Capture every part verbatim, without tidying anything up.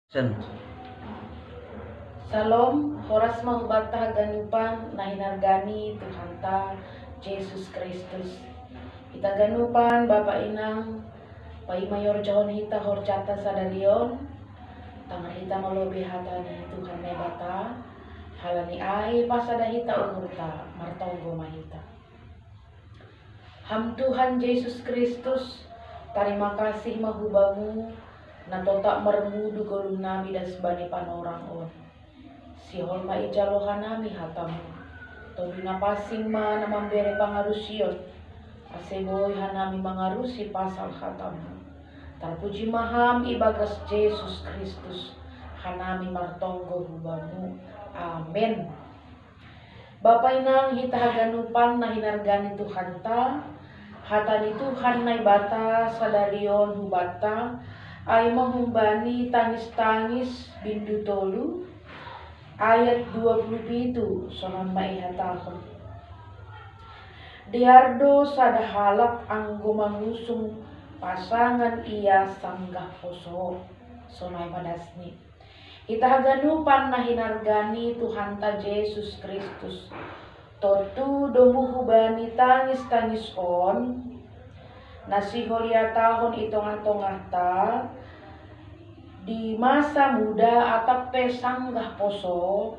Sen. Salom, horas ma hubata haganupan na hinarga ni Tuhanta Jesus Kristus. Hita haganupan, Bapa inang, paima iyorjahon hita horjanta sadari on, tangar hita malobi hata ni Tuhan Naibata, halani ai pasada hita umurta, martonggo ma hita. Ham Tuhan Jesus Kristus, tarima kasih ma hu Bamu, na totap marmudu golum nami das bani panorang on. Sihol ma ijalo hanami hata-Mu. Tondi na pansing ma na mambere pangarusion, ase boi hanami mangarusi pasal hata-Mu. Tarpuji ma Ham ibagas Jesus Kristus, hanami martonggo hu Bamu. Amen. Bapa inang hita haganupan na hinarga ni Tuhanta, hata ni Tuhan Naibata sadari on hubanta, ai ma humbani Tangis-tangis bindu tolu, ayat dua puluh pitu, songon ma ihatahon. Dear do sada halak anggo mangusung pasangan ia sanggah poso, sonai ma dasni. Hita haganupan na hinarga ni Tuhanta Jesus Kristus. Tontu domu hubani tangis-tangis on, na sihol ihatahon i tongah-tongahta, di masa muda atap pe sanggah poso,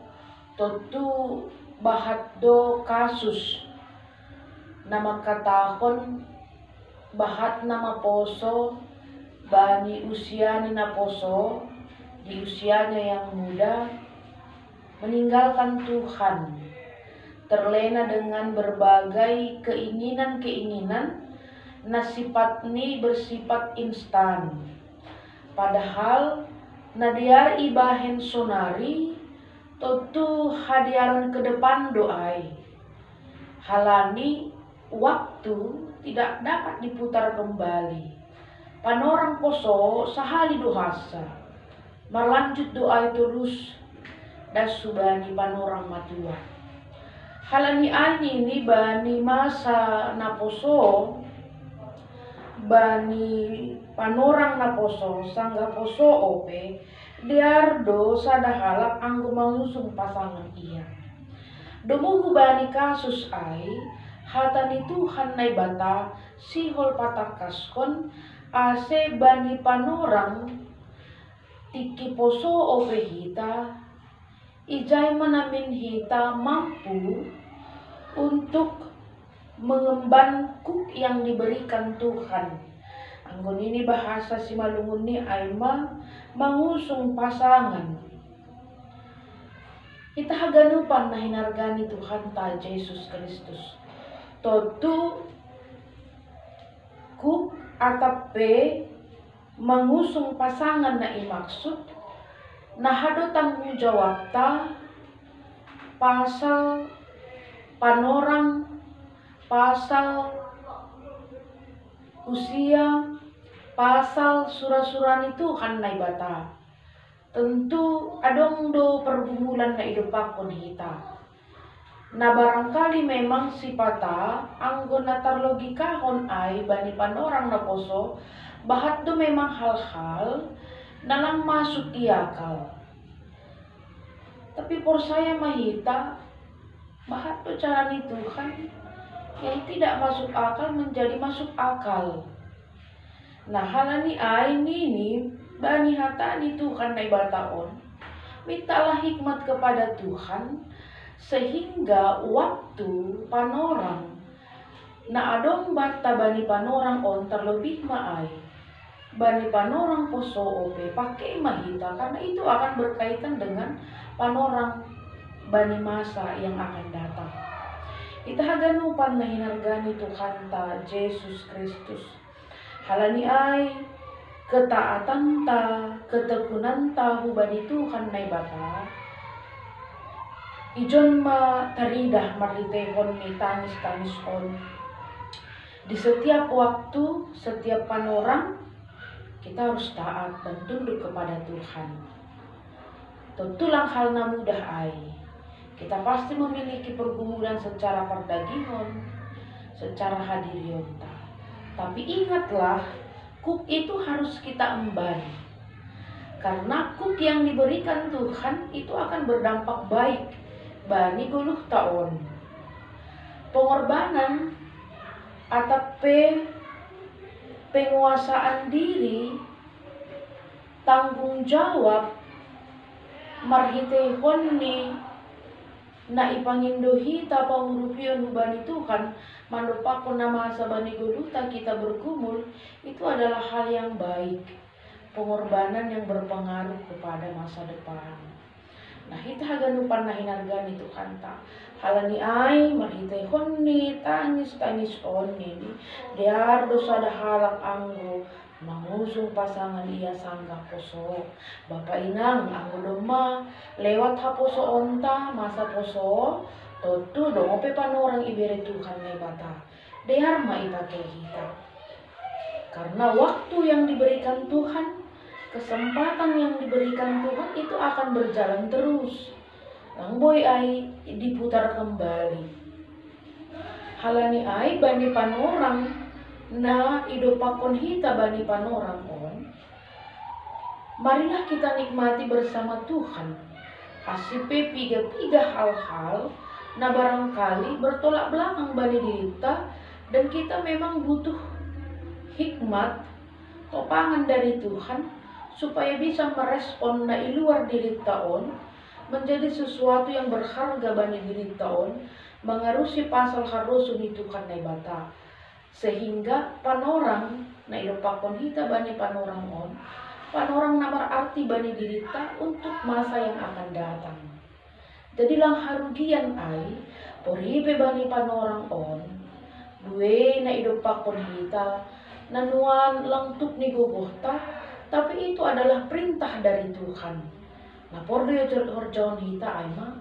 tontu bahat do kasus na mangkatahon bahat na maposo bani usiana na poso, di usianya yang muda, meninggalkan Tuhan, terlena dengan berbagai keinginan-keinginan na sifatni bersifat instan. Padahal na dear ibahen sonari tontu hadearan ke depan do ai. Halani waktu tidak dapat diputar kembali. Panorang poso sahali do hansa. Marlanjut do ai torus das hubani panorang matua. Halani ai nini bani masa na poso, bani panorang na poso, sanggah poso ope, dear do sada halak anggo mangusung pasangan ia. Domu hubani kasus ai, hata ni Tuhan Naibata sihol patangkaskon, ase bani panorang tingki poso ope hita, ijai ma namin hita mampu untuk mengemban kuk yang diberikan Tuhan. Anggo nini bahasa Simalungun ni ai ma mangusung pasangan. Hita haganupan na hinarga ni Tuhanta Jesus Kristus. Tontu kuk atap pe mangusung pasangan na imaksud, na aha do tanggung jawabta pasal panorang, pasal usia, pasal sura-sura ni Tuhan Naibata. Tontu adong do pergumulan na idompakkon hita. Na barangkali memang sipata anggo na tarlogikahon ai bani panorang na poso, bahat do memang hal-hal na lang masuk di akal. Tapi porsaya ma hita, bahat do cara ni Tuhan yang tidak masuk akal menjadi masuk akal. Nah, halani ai nini bani hata ni Tuhan Naibata on, mintalah hikmat kepada Tuhan, sehingga waktu panorang na adong banta bani panorang on, terlebih ma ai bani panorang poso ope, pakai ma hita, karena itu akan berkaitan dengan panorang bani masa yang akan datang. Hita haganupan na hinarga ni Tuhanta Jesus Kristus. Halani ai ketaatanta, ketekunanta hubani Tuhan Naibata, ijon ma taridah marhiteihon ni tangis-tangis on. Di setiap waktu, setiap panorang, kita harus taat dan tunduk kepada Tuhan. Tontu lang hal na mudah ai. Kita pasti memiliki pergumulan secara pardagingon, secara hadirionta. Tapi ingatlah, kuk itu harus kita emban. Karena kuk yang diberikan Tuhan itu akan berdampak baik bani goluhta on. Pengorbanan atau pe penguasaan diri, tanggung jawab marhiteihon ni na ipangindo hita pangurupion hubani Tuhan, mandompakkon na masa bani goluhta kita bergumul, itu adalah hal yang baik, pengorbanan yang berpengaruh kepada masa depan. Nah, hita haganupan na hinarga ni Tuhanta. Halani ai marhiteihon ni tangis-tangis on nini, dear do sada halak anggo mangusung pasangan ia sanggah poso. Bapa inang, anggo domma lewat haposoonta masa poso, tontu dongope panorang ibere Tuhan Naibata. Dear ma ipake hita. Karena waktu yang diberikan Tuhan, kesempatan yang diberikan Tuhan itu akan berjalan terus. Lang boi ai diputar kembali. Halani ai bani panorang na idompakkon hita bani panorang on, marilah kita nikmati bersama Tuhan. Asi pe piga-piga hal-hal na barangkali bertolak belakang bani dirinta, dan kita memang butuh hikmat, topangan dari Tuhan, supaya bisa merespon na i luar dirinta on menjadi sesuatu yang berharga bani dirinta on, mangarusi pasal harosuh ni Tuhan Naibata. Sehingga panorang na idompakkon hita bani panorang on, panorang na mararti bani dirinta untuk masa yang akan datang. Jadi lang harugian ai, poripe bani panorang on, due na idompakkon hita, na nuan lang tuk ni gogohta, tapi itu adalah perintah dari Tuhan. Na porlu horjaon hita ai ma,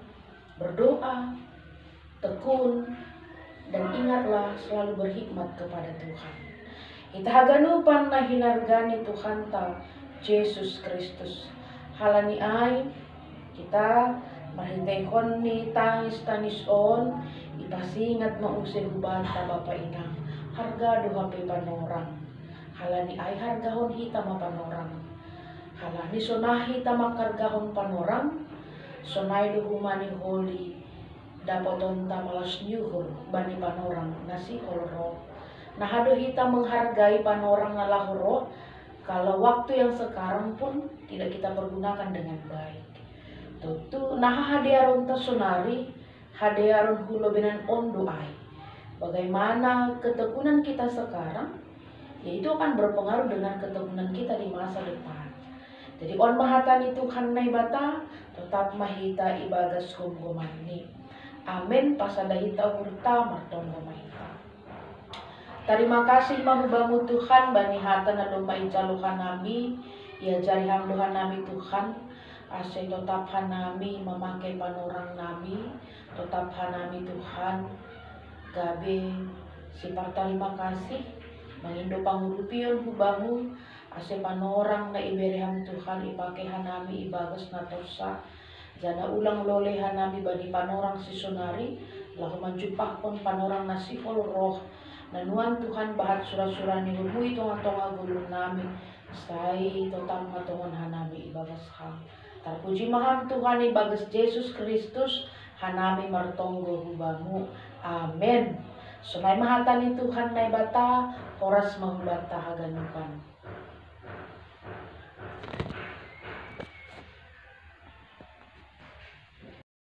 berdoa, tekun, dan ingatlah selalu berhikmat kepada Tuhan. Hita haganupan na hinarga ni Tuhanta Jesus Kristus. Halani ai, kita marhiteihon ni tangis-tangis on, ipasingat ma use hubanta bapa inang, harga do hape panorang. Halani ai hargahon hita ma panorang. Halani sonai hita manghargahon panorang, sonai do humani holi dapotonta malas ni uhur bani panorang na sihol roh. Naha do hita menghargai panorang na laho roh, kalau waktu yang sekarang pun tidak kita pergunakan dengan baik? Tontu naha hadearonta sonari, hadearon hu lobenan on do ai. Bagaimana ketekunan kita sekarang, ya itu akan berpengaruh dengan ketekunan kita di masa depan. Jadi on ma hata ni Tuhan Naibata, totap ma hita ibagas gomgomanni. Amen. Pasada hita uhurta, martonggo ma hita. Tarima kasih ma hu Bamu Tuhan, bani hata na domma ijalo hanami, iajari Ham do hanami Tuhan, ase totap hanami mamake panorang nami, totap hanami Tuhan, gabe sipartarima kasih, mangindo pangurupion hu Bamu, ase panorang na ibere Ham Tuhan ipake hanami ibagas na torsa, janah ulang lole hanami bani panorang sisonari, laho manjumpahkon panorang na sihol roh, na nuan Tuhan bahat sura-sura ni uhurMu i tonga-tonga goluh nami, sai totap ma tongon hanami ibagas Ham. Tarpuji ma Ham Tuhan ibagas Jesus Kristus, hanami martonggo hu Bamu. Amen. Sonai ma hata ni Tuhan Naibata, horas ma hubanta haganupan.